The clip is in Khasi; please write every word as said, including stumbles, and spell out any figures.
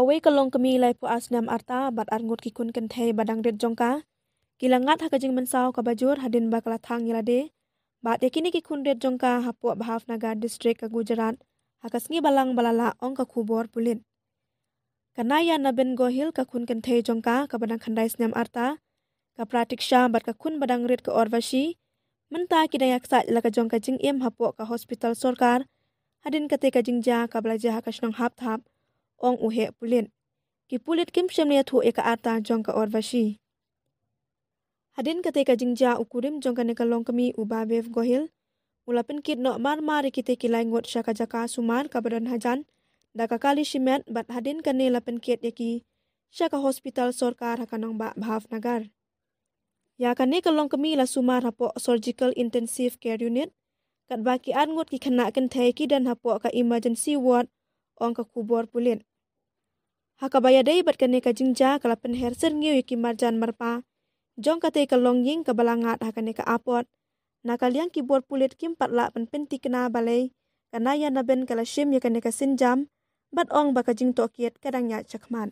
Kawei ka longkmie laiphew ar snem arta bad arngut ki khun kynthei ba dang rit jong ka ki la ngat ha ka jingmynsaw kaba jur hadien ba ka la thang ïa lade bad ïa kine ki khun rit jong ka hapoh Bhavnagar District ka Gujarat ha ka sngi Balang ba la lah, ong ka khubor pulit. Ka Naya Naben Gohil, ka khun kynthei jong ka kaba dang khyndai snem arta, ka Pratiksha bad ka khun ba dang rit ka Orvashi, mynta ki dang ïaksaid la ka jong ka jingim hapoh ka hospital sorkar hadien katei ka jingjia kaba la jia ha ka shnong Hapthap, ong u heh pulit. Ki pulit kim shym la ïathuh ïa ka arta jong ka Orvashi. Hadien katei ka jingjia, u kurim jong kane ka longkmie, u Babev Gohil, u la pynkit noh mar mar ïa kitei ki lai ngut sha ka jaka sumar kaba don hajan da ka kali shimet bad hadien kane la pynkit ïa ki sha ka hospital sorkar ha ka nongbah Bhavnagar. Ïa kane ka longkmie la sumar hapoh Surgical Intensive Care Unit, katba ki arngut ki khynnah kynthei ki don hapoh ka emergency ward, ong ka khubor pulit. Ha kaba ïadei bad kane ka jingjia, ka la pynher syrngiew ïa ki marjan marpa jong katei ka longïing kaba la ngat ha kane ka apot. Na ka liang ki bor pulit kim pat lah ban pynthikna balei ka Naya Naben ka la shim ïa kane ka sienjam bad ong ba ka jingtohkit ka dang ïaid shakhmat.